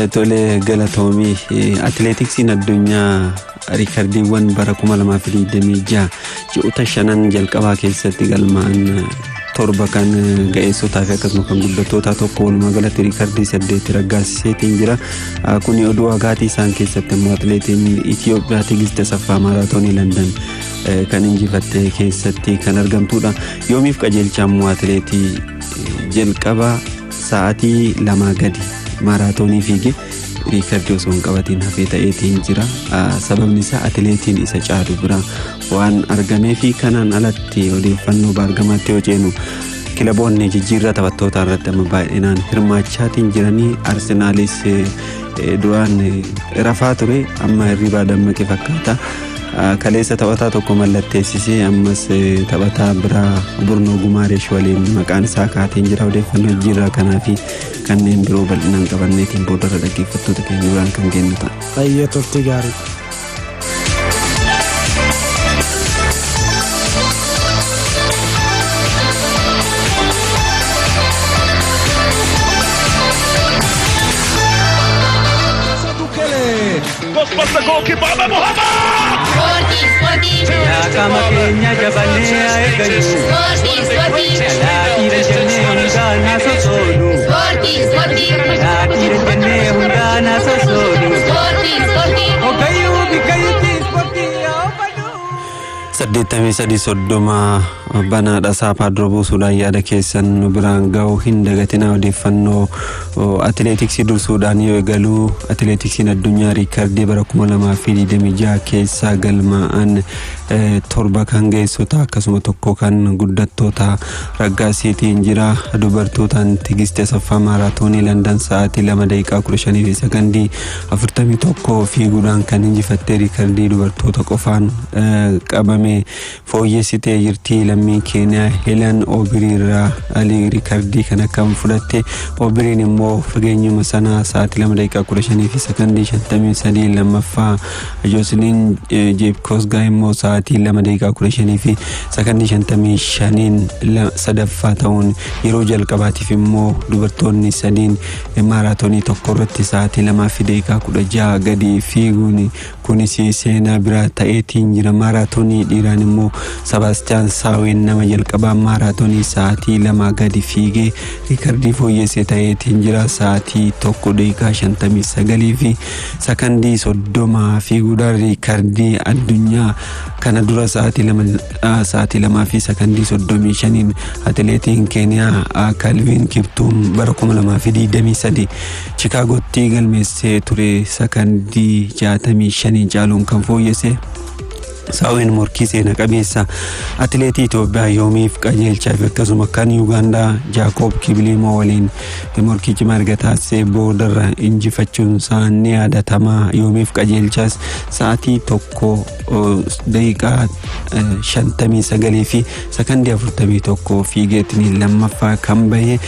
Tole, galatoomii. Atileetiksiin addunyaa riikardiiwwan bara 2026 ji'oota shanan jalqabaa keessatti galmaa'an torba kan ga'eessotaa fi akkasuma kan guddattootaa tokko, walumaa galatti riikardii saddeet raggaasiseetiin jira. Kuni oduu hagaatii isaan keessatti immoo atileetiin Itiyoophiyaa Tigist Asaffaa maaraatoonii Landan kan injifatte keessatti kan argamtudha. Yoomiif Qajeelchaa immoo atileetii jalqaba sa'aatii 2 gadi maaraatoonii fiige riikardii osoo hin qabatiin hafee ta'eetiin jira. Sababni isaa atileetiin isa caalu bira waan argamee fi kanaan alatti odeeffannoo baargamaatti yoo ceenu, kilaboonni jijjiirraa taphattootaa irratti amma baay'inaan hirmaachaatiin jiranii. Arsenaalis duraan rafaa ture, amma hirribaa dammaqe fakkaata. Kaleessa taphataa tokko mallatteessisee, ammas taphataa biraa Burnoo Gumaareesh waliin maqaan isaa kaateen jira. Odeeffannoo jijjiirraa kanaa fi kanneen biroo bal'inaan qabanneetiin boodarra dhaggeeffattoota keenya biraan kan kennu ta'a. Baay'ee turtii gaarii. Qaama keenya jabannee haa eeggannu. Dhalaa dhiira jennee hundaan haa sosoonu. Dhalaa dhiira jennee hundaan haa sosoonu. Hoggayyuu bikkayyuutti ispoortii haa oofanu. 8330 banaadha. Saaphaa dura buusuudhaan yaada keessan nu biraan ga'uu hin dagatinaa. Odeeffannoo atileetiksii dursuudhaan yoo eegaluu, atileetiksiin addunyaa riikardii bara 2026 keessaa galmaa'an torba kan ga'eessota akkasuma tokko kan guddattoota raggaasiitiin jira. Dubartootaan Tigist Asaffaa maaraatoonii Landan sa'aatii 2 daqiiqaa 15 fi sakandii 41 fiiguudhaan kan injifattee riikardii dubartoota qofaan qabame fooyyessitee jirti. Lammii Keeniyaa Helen Obirii irraa riikardii kana kan fudhatte. Obiriin immoo fageenyuma sanaa sa'aatii 2 daqiiqaa 15 fi sakandii 53 lammaffaa, Joosiliin Jeepkoosgaa immoo sa'aatii 2 daqiiqaa 15 fi sakandii 55n sadaffaa ta'uun, yeroo jalqabaatiif immoo dubartoonni sadiin maaraatoonii tokko irratti sa'aatii 2 fi daqiiqaa 16 gadi fiiguun kunis seenaa biraa ta'eetiin jira. Maaraatoonii dhiiraan immoo Sabaastiyaan Saaween nama jalqabaa maaraatoonii sa'aatii 2 gadi fiigee riikardii fooyyessee ta'eetiin jira. Sa'aatii 1 daqiiqaa 59 fi sakandii 30 fiiguudhaan riikardii addunyaa kana dura sa'aatii 2 fi sakandii 35n atileetiin Keeniyaa Kalviin Kiptuum bara 2023 Chikaagootti galmeessee ture sakandii 65 caaluun kan fooyyesse. Saaween morkii seena qabeessa atileetii Itoophiyaa Yoomiif Qajeelchaa fi akkasuma kan Yuugaandaa Jaakoob Kibiliimoo waliin morkii cimaa erga taasisee boodarra injifachuun isaa ni yaadatama. Yoomiif Qajeelchaas sa'aatii 1 daqiiqaa 59 fi sakandii 41 fiigeetiin lammaffaa kan bahe.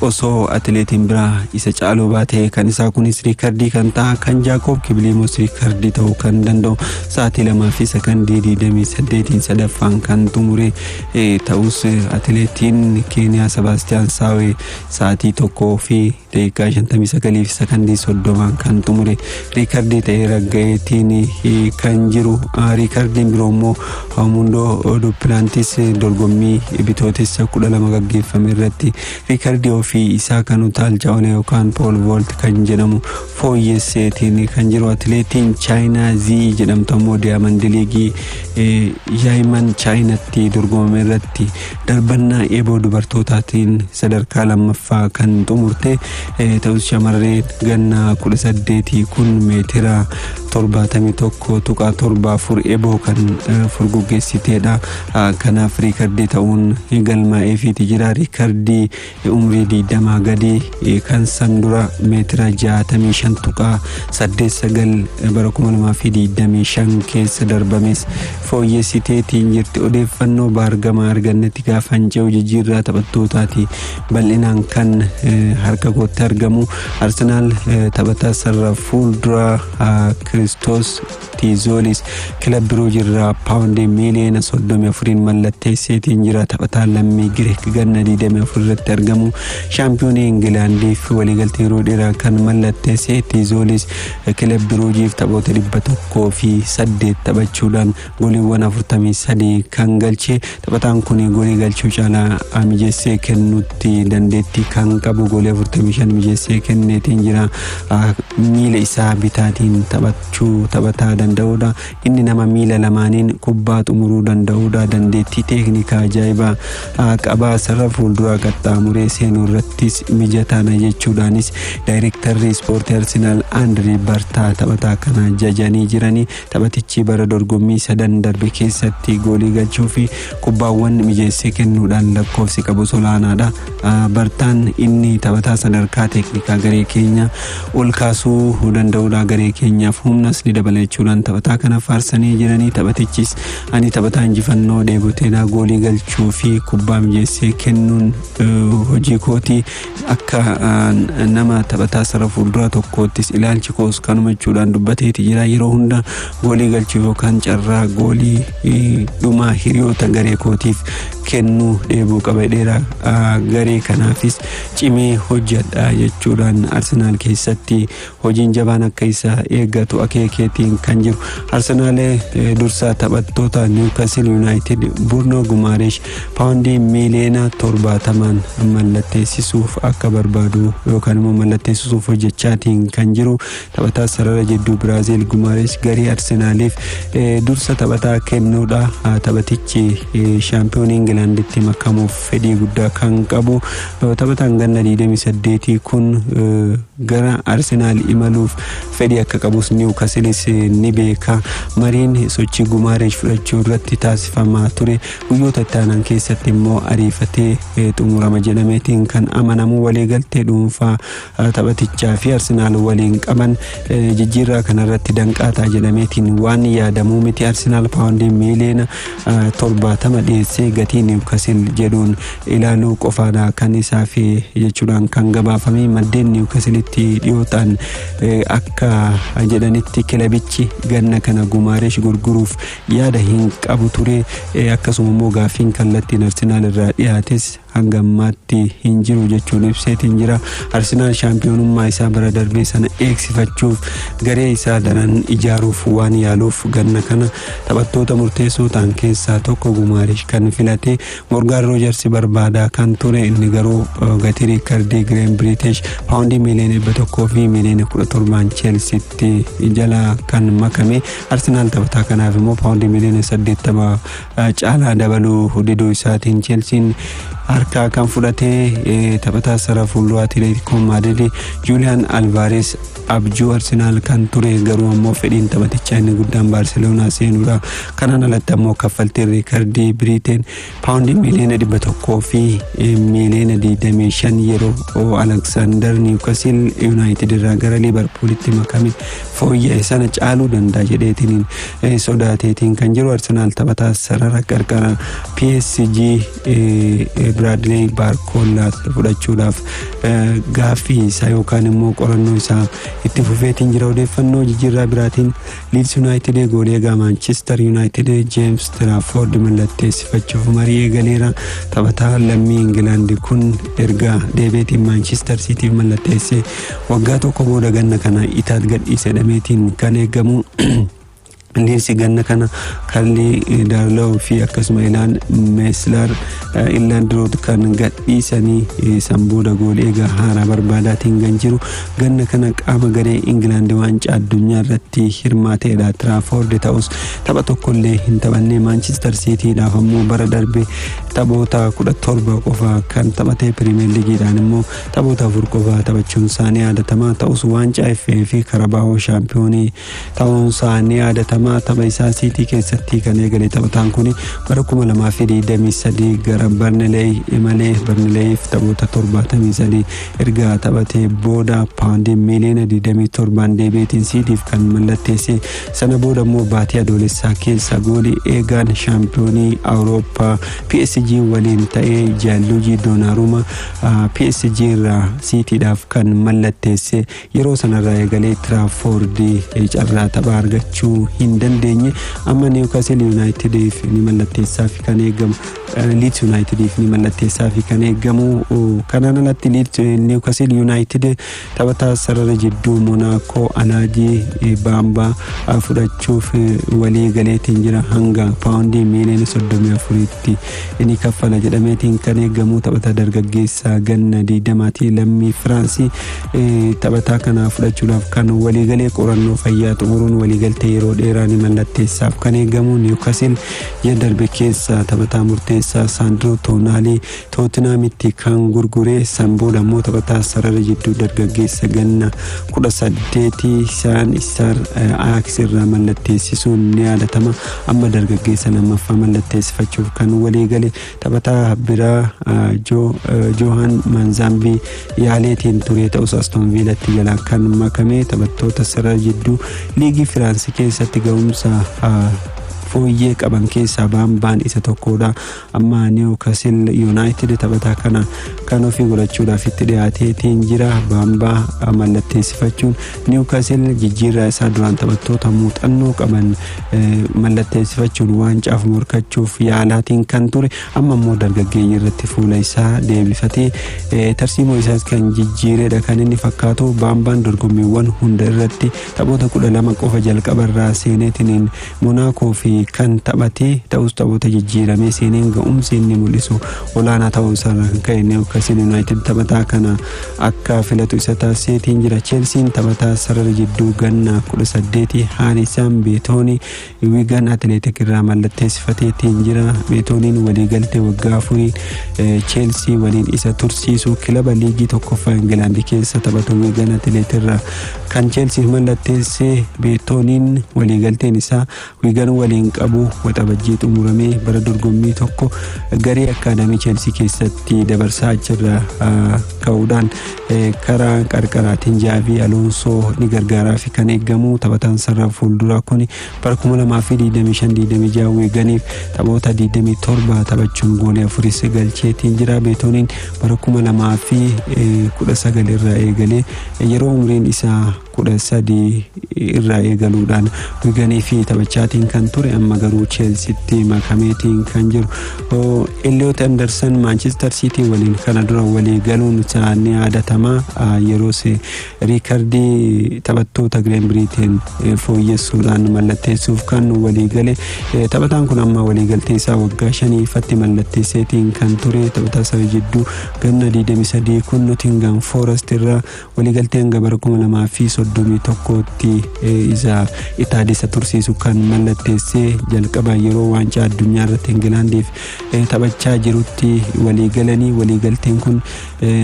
Osoo atileetiin biraa isa caaluu baate, kan isaa kunis riikardii kan ta'a, kan Jaakoob Kibiliimoos riikardii ta'uu kan danda'u sa'aatii 2 fi sakandii 28n sadaffaan kan xumure ta'us, atileetiin Keeniyaa Sebaastiyaan Saawee sa'aatii 1 fi daqiiqaa 59 fi sakandii 30n kan xumure riikardii ta'ee ragga'eetiin kan jiru. Riikardiin biroo immoo Mundoo Duppilaantis dorgommii Bitootessa 12 gaggeeffame irratti riikardii ofii isaa kan utaalcha oole yookaan pole vault kan jedhamu fooyyesseetiin kan jiru. Atileetiin Chaayinaa Zii jedhamtu ammoo Diyaamandi Liigii Yaayiman Chaayinaatti dorgomame irratti darbannaa eeboo dubartootaatiin sadarkaa lammaffaa kan xumurte ta'us, shamarreen ganna 18 kun meetira 71.74 eeboo kan furguggeessiteedha. Kanaaf riikardii ta'uun galmaa'eefiiti jira. Riikardii umrii 20 gadi kan san dura meetira 65.89 bara 2025 keessa darbames fooyyessiteetiin jirti. Odeeffannoo baargamaa argannetti gaafan ce'u, jijjiirraa taphattootaati bal'inaan kan harka kootti argamu. Arsenaal taphataa sarara fuuldura Kiristoos Tiizoolis Kilab Biruuj irraa paawundii miiliyoona 34n mallatteesseetiin jira. Taphataan lammii Giriik ganna 24 irratti argamu shaampiyoonii Ingilaandiif waliigaltee yeroo dheeraa kan mallatteesse Tiizoolis Kilab Biruujiif taphoota 108 taphachuudhaan gooliiwwan 43 kan galche. Taphataan kun goolii galchuu caalaa mijeessee kennuutti dandeettii kan qabu, goolii 45 mijeessee kenneetiin jira. Miila isaa bitaatiin taphachuu taphataa danda'udha. Inni nama miila lamaaniin kubbaa xumuruu danda'udha. Dandeettii teeknikaa ajaa'ibaa qabaa, sarara fuulduraa qaxxaamuree seenuu irrattis mijataadha jechuudhaanis daayirektarri ispoortii Arsenaal Andirii Bartaa taphataa kana jajanii jiranii. Taphatichi bara dorgommii sadan darbe keessatti goolii galchuu fi kubbaawwan mijeessee kennuudhaan lakkoofsi qabus olaanaadha. Bartaan inni taphataa sadarkaa teeknikaa garee keenya ol kaasuu danda'udha. Garee keenyaaf humnas ni dabala jechuudhaan taphataa kana faarsanii jiranii. Taphatichis ani taphataa injifannoo dheeboteedha, goolii galchuu fi kubbaa mijeessee kennuun hojii kootii, akka nama taphataa sarara fuulduraa tokkoottis ilaalchi koos kanuma jechuudhaan dubbateeti jira. Yeroo hunda goolii galchuuf yookaan carraa goolii dhumaa hiriyoota garee kootiif kennuu dheebuu qaba dheeraa, garee kanaafis cimee hojjedha jechuudhaan Arsenaal keessatti hojiin jabaan akka isa eeggatu akeekeetiin kan jiru. Arsenaal dursaa taphattoota Niwukasil Yuunaayitid Burnoo Gumaaresh paawundii miiliyoona 70n mallatteessisuuf akka barbaadu yookaan immoo mallatteessisuuf hojjechaatiin kan jiru. Taphataa sarara jidduu Biraaziil Gumaaresh garee Arsenaaliif dursa taphataa kennuudha. Taphatichi shaampiyoonii Ingilaanditti makamuuf fedhii guddaa kan qabu taphataan ganna 28 kun gara Arsenaal imaluuf fedhii akka qabus Niwukasilis ni beeka. Mariin sochii Gumaaresh fudhachuu irratti taasifamaa ture guyyoota itti aanan keessatti immoo ariifatee xumurama jedhameetiin kan amanamu. Waliigaltee dhuunfaa taphatichaa fi Arsenaal waliin qaban jijjiirraa kanarratti danqaataa jedhameetiin waan yaadamuu miti. Arsenaal paawundii miiliyoona 70 dhiyeessee gatii Niwukasil jedhuun ilaaluu qofaadha kan isaaf jechuudhaan kan gabaafame. Maddeen Niwukasilitti dhiyoo ta'an akka jedhanitti, kilabichi ganna kana Gumaaresh gurguruuf yaada hin qabu ture, akkasuma immoo gaaffiin kallattiin Arsenaal irraa dhiyaates hanga ammaatti hin jiru jechuun ibseetiin jira. Arsenaal shaampiyoonummaa isaa bara darbee sana eegsifachuuf garee isaa daran ijaaruuf waan yaaluuf ganna kana taphattoota murteessoo ta'an keessaa tokko Gumaaresh kan filate. Morgaan Roojarsi barbaadaa kan ture, inni garuu gatii riikardii Gireen Biriitish paawundii miiliyoona 117n Cheelsiitti jala kan makame. Arsenaal taphataa kanaaf immoo paawundii miiliyoona 80 caalaa dabaluu diduu isaatiin Cheelsiin harkaa kan fudhatee. Taphataa sarara fuulduraa Atileetikoo Maadrid Juuliyaan Alvaares abjuu Arsenaal kan ture, garuu ammoo fedhiin taphatichaa inni guddaan Baarseloonaa seenuudha. Kanaan alatti ammoo kaffaltiin riikardii Biriiteen paawundii miiliyoona 125 yeroo Aleksaandar Niwukasil Yuunaayitid irraa gara Liibarpuulitti makame fooyya'e sana caaluu danda'a jedheetiin sodaateetiin kan jiru. Arsenaal taphataa sarara qarqara PSG Biraadley Baarkollaa fudhachuudhaaf gaaffii isaa yookaan immoo qorannoo isaa itti fufeetiin jira. Odeeffannoo jijjiirraa biraatiin Liids Yuunaayitid goolii eegaa Maanchister Yuunaayitid Jeems Tiraafoord mallatteessifachuuf marii eegaleera. Taphataa lammii Ingilaandi kun erga deebiitiin Maanchister Siitiif mallatteessee waggaa tokko booda ganna kana Itaat gadhiise jedhameetiin kan eegamu. Liidsi ganna kana Karlii Daarloo fi akkasuma Ilaan Meeslaar Illaan Diroot kan gadhiisanii san booda goolii eegaa haaraa barbaadaatiin kan jiru. Ganna kana qaama garee Ingilaand waancaa addunyaa irratti hirmaateedha. Tiraafoord ta'us tapha tokkollee hin taphanne. Maanchister Siitiidhaaf ammoo bara darbe taphoota 17 qofa kan taphatee, Pirimeer Liigiidhaan immoo taphoota 4 qofa taphachuun isaanii yaadatamaa ta'us waancaa FA fi Karabaawoo shaampiyoonii ta'uun isaanii yaadatamaa. Tapha isaa Siitii keessatti kan eegale taphataan kun bara 2023 gara Barnileey imalee Barnileeyiif taphoota 73 erga taphatee booda paawundii miiliyoona 27 deebiitiin Siitiif kan mallatteesse. Sana booda immoo baatii Adoolessaa keessa goolii eegaan shaampiyoonii Awurooppaa PSG PSG waliin ta'ee Gianluigi Donnarumma PSG irraa Siitiidhaaf kan mallatteesse. Yeroo sanarraa eegalee Trafford carraa taphaa argachuu hin dandeenye. Amma Newcastle Unitediif ni mallatteessaa fi kan eegamu, Leeds Unitediif ni mallatteessaa fi kan eegamu. Kanaan alatti Newcastle United taphataa sarara jidduu Monaco Alaajii Baambaa fudhachuuf walii galeetiin jira. Hanga paawundii miiliyoona 34tti ni kaffala jedhameetiin kan eegamu taphataa dargaggeessaa ganna 20tii, lammii Firaansii. Taphataa kana fudhachuudhaaf kan waliigalee qorannoo fayyaa xumuruun waliigaltee yeroo dheeraa ni mallatteessaaf kan eegamu. Newcastle ji'a darbe keessa taphataa murteessaa Saandroo Toonaalii Tootenaamitti kan gurgure. San booda immoo taphataa sarara jidduu dargaggeessa ganna 18 isaan Isaar Ajax irraa mallatteessisuun ni yaadatama. Amma dargaggeessa lammaffaa mallatteessifachuuf kan waliigale. Taphataa biraa Johan Manzaambii yaaleetiin ture, ta'us Aston Villatti jalaa kan makame. Taphattoota sarara jidduu liigii Firaansii keessatti ga'umsa fooyyee qaban keessaa Baambaan isa tokkodha. Amma Newcastle United taphataa kana kan ofii godhachuudhaaf itti dhiyaateetiin jira. Baambaa mallatteessifachuun Newcastle jijjiirraa isaa duraan taphattoota muuxannoo qaban mallatteessifachuun waancaaf morkachuuf yaalaatiin kan ture, amma immoo dargaggeeyyii irratti fuula isaa deebifatee tarsiimoo isaas kan jijjiiredha kan inni fakkaatu. Baambaan dorgommiiwwan hunda irratti taphoota 12 qofa jalqabarraa seeneetiin Monaakoo fi kan taphate ta'us, taphoota jijjiiramee seeneen ga'umsi inni mul'isu olaanaa ta'uu isaarraa kan ka'e Newcastle United taphataa kana akka filatu isa taasiseetiin jira. Chelsiin taphataa sarara jidduu ganna 18 Haarisaan Beetoonii Wigan Athletic irraa mallatteessifateetiin jira. Beetooniin waliigaltee waggaa 4 Chelsea waliin isa tursiisu kilaba liigii tokkoffaa Ingilaandi keessa taphatu Wigan Athletic irraa kan Chelsea mallatteesse. Beetooniin waliigalteen isaa Wigan waliin qabu Waxabajjii xumuramee bara dorgommii tokko garee akkaadaamii Chelsea keessatti dabarsaa achirraa ka'uudhaan karaa qarqaraatiin Jaabii Aloonsoo ni gargaaraa fi kan eegamu. Taphataan sarara fuulduraa kun bara 2025-26 Wiganiif taphoota 27 taphachuun goolii afuris galcheetiin jira. Beetooniin bara 2019 irraa eegalee, yeroo umriin isaa 13 irraa eegaluudhaan Wiganii fi taphachaatiin kan ture, amma garuu Cheelsitti makameetiin kan jiru. Elliot Anderson Manchester City waliin kana dura walii galuun isaa ni yaadatama. Yeroos riikardii taphattoota Great Britain fooyyessuudhaan mallatteessuuf kan walii gale. Taphataan kun amma waliigaltee isaa waggaa 5 ifatti mallatteesseetiin kan ture. Taphataa sana jidduu ganna 23 kun Nottingham Forest irraa waliigaltee hanga bara 2031tti isa Itaad isa tursiisu kan mallatteessee, jalqaba yeroo waancaa addunyaa irratti Ingilaandiif taphachaa jirutti walii galanii. Waliigalteen kun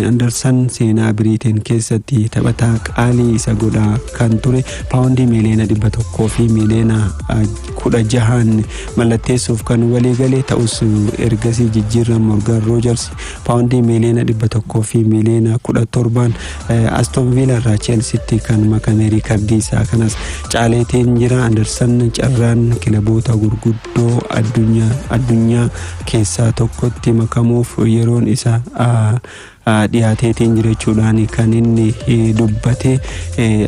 Anderson seenaa Biriiteen keessatti taphataa qaalii isa godhaa kan ture. Paawundii miiliyoona 100 fi miiliyoona 16n mallatteessuuf kan waliigale ta'us, ergasii jijjiirraan Morgan Rogers paawundii miiliyoona 100 fi miiliyoona 17n Aston Villa irraa Chelsitti kan makame riikardii isaa kanas caaleetiin jira. Anderson carraan kilaboota gurguddoo addunyaa keessaa tokkotti makamuuf yeroon isa dhiyaateetiin jira jechuudhaan kan inni dubbate.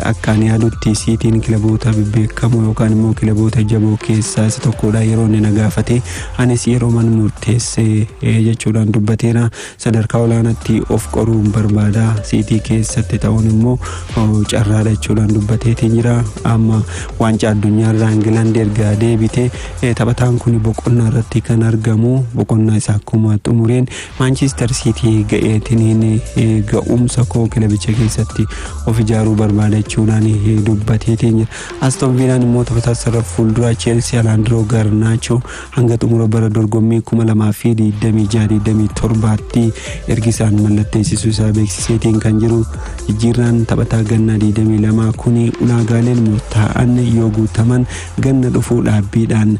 Akka ani yaadutti Siitiin kilaboota bebbeekamoo yookaan immoo kilaboota jaboo keessaa isa tokkodha. Yeroo inni na gaafate anis yeroo man murteesse jechuudhaan dubbateera. Sadarkaa olaanaatti of qoruun barbaada, Siitii keessatti ta'uun immoo carraadha jechuudhaan dubbateetiin jira. Amma waancaa addunyaarraa Ingilaand erga deebite taphataan kun boqonnaa irratti kan argamu. Boqonnaa isaa akkuma xumureen Maanchister Siitii ga'eetiniin ga'umsa koo kilabicha keessatti of ijaaruu barbaada jechuudhaan dubbateetiin jira. Aston Villaan immoo taphataa sarara fuulduraa Chelsea Alejandro Garnacho hanga xumura bara dorgommii 2026-27tti ergi isaan mallatteessisuu isaa beeksiseetiin kan jiru. Jijjiirraan taphataa ganna 22 kun ulaagaaleen murtaa'an yoo guutaman ganna dhufuu dhaabbiidhaan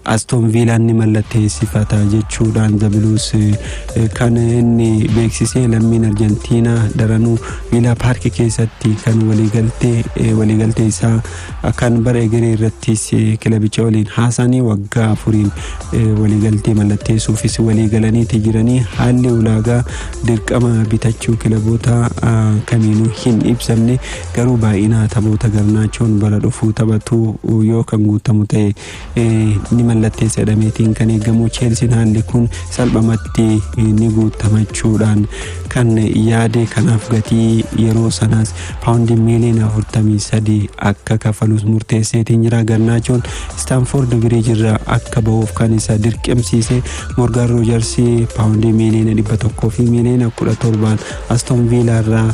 Aston Villaan ni mallatteessifata jechuudhaan The Blues kan inni beeksiseetiin jiru. Beeksisee lammiin Arjentiinaa daranuu Viilaa Paarkii keessatti kan waliigaltee isaa kan bara egeree irrattis kilabicha waliin haasanii waggaa 4n waliigaltee mallatteessuufis waliigalaniiti jiranii. Haalli ulaagaa dirqama bitachuu kilaboota kamiinuu hin ibsamne, garuu baay'ina taphoota Garnaachoon bara dhufuu taphatu yoo kan guutamu ta'e ni mallatteessa jedhameetiin kan eegamu. Cheelsiin haalli kun salphumatti ni guutamachuudhaan kan yaade, kanaaf gatii yeroo sanaas paawundii miiliyoona 43 akka kafalus murteesseetiin jira. Garnaachoon Istaanfoord Biriij irraa akka bahuuf kan isa dirqamsiise Moorgaan Roojarsii paawundii miiliyoona 100 fi miiliyoona 17n Aston Viilaa irraa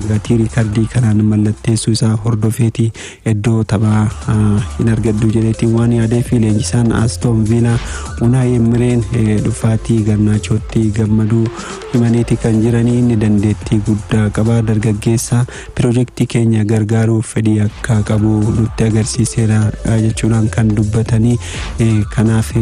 gatii riikardii kanaan mallatteessuu isaa hordofeeti iddoo taphaa hin argaddu jedheetiin waan yaadee fi leenjisaan Aston Viilaa Unaayi Emireen dhufaatii Garnaachootti gammaduu himaniiti kan jiranii. Inni dandeettii guddaa qaba, dargaggeessa piroojeektii keenya gargaaruuf fedhii akka qabu nutti agarsiiseera jechuudhaan kan dubbatanii. Kanaaf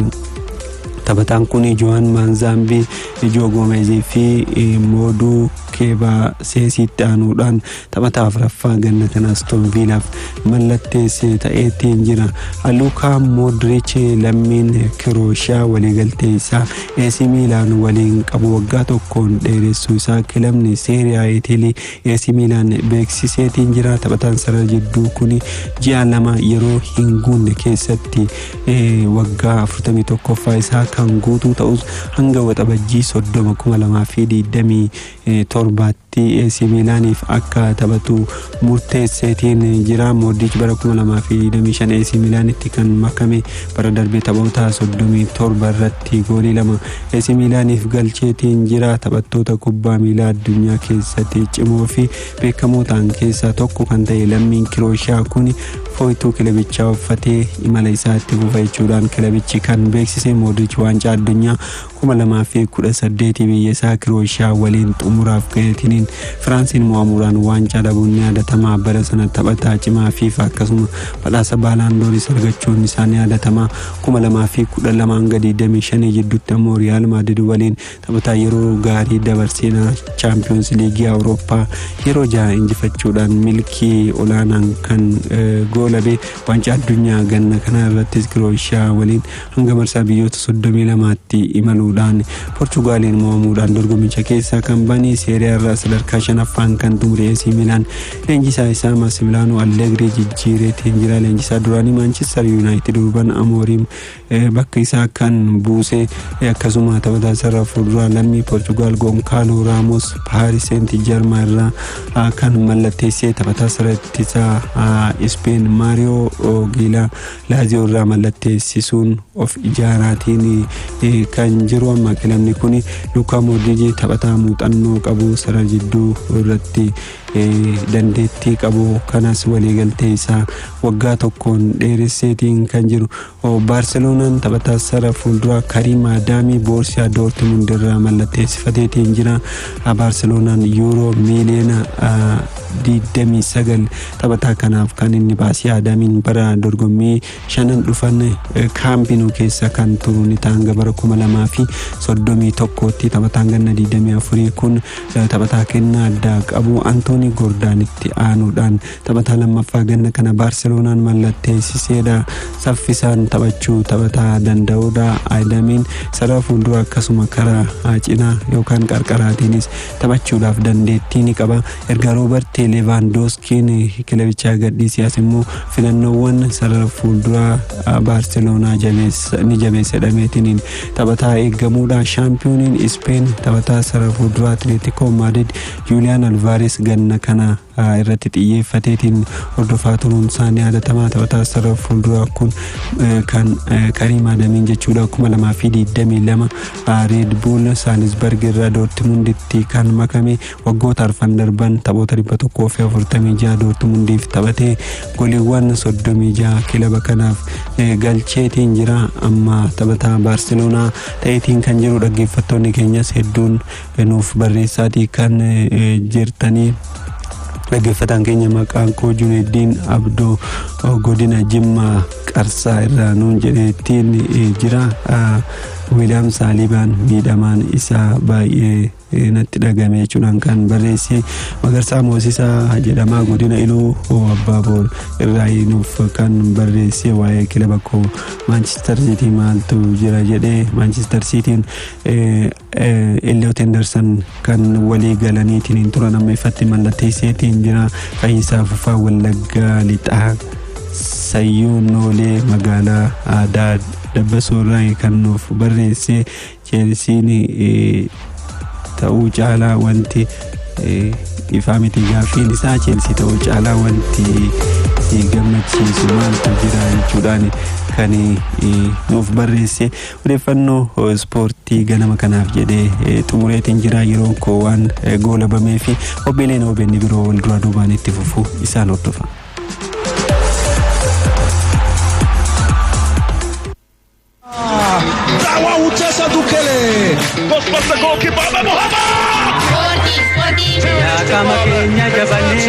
taphataan kun Jo'aan Maanzaambii, Ijoo Goomezii fi Mooduu Keebaa Seesiitti aanuudhaan taphataa afuraffaa ganna kana Aston Viilaaf mallatteesse ta'eetiin jira. Luukaa Moodriich lammiin Kirooshiyaa waliigaltee isaa AC Miilaan waliin qabu waggaa tokkoon dheeressuu isaa kilabni Seeriyaa Itilii AC Miilaan beeksiseetiin jira. Taphataan sarara jidduu kun ji'a 2 yeroo hin guunne keessatti waggaa 41ffaa isaa kan guutuu ta'us, hanga Waxabajjii 30 2027tti AC Miilaaniif akka taphatu murteesseetiin jira. Moodriich bara 2025 AC Miilaanitti kan makame, bara darbe taphoota 37 irratti goolii 2 AC Miilaaniif galcheetiin jira. Taphattoota kubbaa miilaa addunyaa keessatti cimoo fi beekamoo ta'an keessaa tokko kan ta'e lammiin Kirooshiyaa kun fooyituu kilabichaa uffatee imala isaa itti fufa jechuudhaan kilabichi kan beeksise. Moodriich waancaa addunyaa 2018 biyya isaa Kirooshiyaa waliin xumuraaf gaheetiniin Firaansiin mo'amuudhaan waancaa dhabuun ni yaadatama. Bara sana taphataa cimaa FIFA akkasuma badhaasa Baalaandooris argachuun isaa ni yaadatama. 2012 hanga 25 jidduutti ammoo Riyaal Maadrid waliin taphataa yeroo gaarii dabarseena. Chaampiyoons Liigii Awurooppaa yeroo jaha injifachuudhaan milkii olaanaan kan goolabe. Waancaa addunyaa ganna kana irrattis Kirooshiyaa waliin hanga marsaa biyyoota 32tti imaluudhaan Poorchugaaliin mo'amuudhaan dorgommicha keessaa kan bani. Seeriyaa irraa sadarkaa shanaffaan kan xumure AC Miilaan leenjisaa isaa Maasimilaanoo Allegrii jijjiireetiin jira. Leenjisaa duraanii Maanchister Yuunaayitid Ruben Amooriim bakka isaa kan buuse, akkasuma taphataa sarara fuulduraa lammii Poorchugaal Gonkaaloo Raamos Paaris Seent Jarmaa irraa kan mallatteessee, taphataa sarara ittisaa Ispeen Maariyoo Giilaa Laaziyoo irraa mallatteessisuun of ijaaraatiin kan jiru. Amma kilabni kun Luukaa Moodriij taphataa muuxannoo qabu, sarara jidduu irratti dandeettii qabu kanas waliigaltee isaa waggaa tokkoon dheeresseetiin kan jiru. Baarseloonaan taphataa sarara fuulduraa Kariim Adaamii Boorsiyaa Doortmund irraa mallatteessifateetiin jira. Baarseloonaan yuuroo miiliyoona 29 taphataa kanaaf kan inni baasii. Adaamiin bara dorgommii shanan dhufan Kaampinuu keessa kan turu ni ta'an bara 2031tti. Taphataan ganna 24 kun taphataa kennaa addaa qabu Antoonii Goordaanitti aanuudhaan taphataa lammaffaa ganna kana Baarseloonaan mallatteessiseedha. Saffisaan taphachuu taphataa danda'udha. Adaamiin sarara fuuldura akkasuma karaa cinaa yookaan qarqaraatiinis taphachuudhaaf dandeettii ni qaba. Erga Roobert Levaandooskiin kilabichaa gadhiisee as immoo filannoowwan sarara fuulduraa Baarseloonaa ni jabeessa jedhameetiin taphataa eeggamuudha. Shaampiyooniin Ispeen taphataa sarara fuulduraa Atileetikoo Maadrid Juuliyaan Alvaares ganna kana irratti xiyyeeffateetiin hordofaa turuun isaa ni yaadatama. Taphataa sarara fuulduraa kun kan Kariim Adamiin jechuudha, 2022 Red Bull Saalisbarg irraa Doortimunditti kan makame, waggoota arfan darban taphoota 146 Doortimundiif taphatee goliiwwan 36 kilaba kanaaf galcheetiin jira. Amma taphataa Baarseloonaa ta'eetiin kan jiru. Dhaggeeffattoonni keenyas hedduun nuuf barreessaatii kan jirtanii. Dhaggeeffataan keenya maqaan koo Juneeddiin Abdoo godina Jimmaa Qarsaa irraa nuun jedheettiin jira. Wiiliyaam Saalibaan miidhamaan isaa baay'ee natti dhagame jechuudhaan kan barreesse Magarsaa Moosisaa jedhamaa, godina Iluu Abbaaboor irraa nuuf kan barreesse, waa'ee kilaba koo Maanchister Siitii maaltu jira jedhee. Maanchister Siitiin Elliot Henderson kan walii galaniitiin hin turan amma ifatti mallatteesseetiin jira. Fayyisaa Fufaa, Wallaggaa Lixaa, Sayyoo Noolee, magaalaa Aadaa Dabbasoo irraa kan nuuf barreesse, Cheelsiin ta'uu caalaa wanti ifaa miti. Gaaffiin isaa Cheelsii ta'uu caalaa wanti si gammachiisu maaltu jira jechuudhaan kan nuuf barreesse. Odeeffannoo ispoortii ganama kanaaf jedhee xumureetiin jira. Yeroon koo waan goolabamee fi qophiileen OBN biroo wal duraa duubaan itti fufu isaan hordofa. Dawa Utesa Dukele. Goes past the goalkeeper. Mohammed! Ispoortii, ispoortii. Yaa qaama keenya jabannee.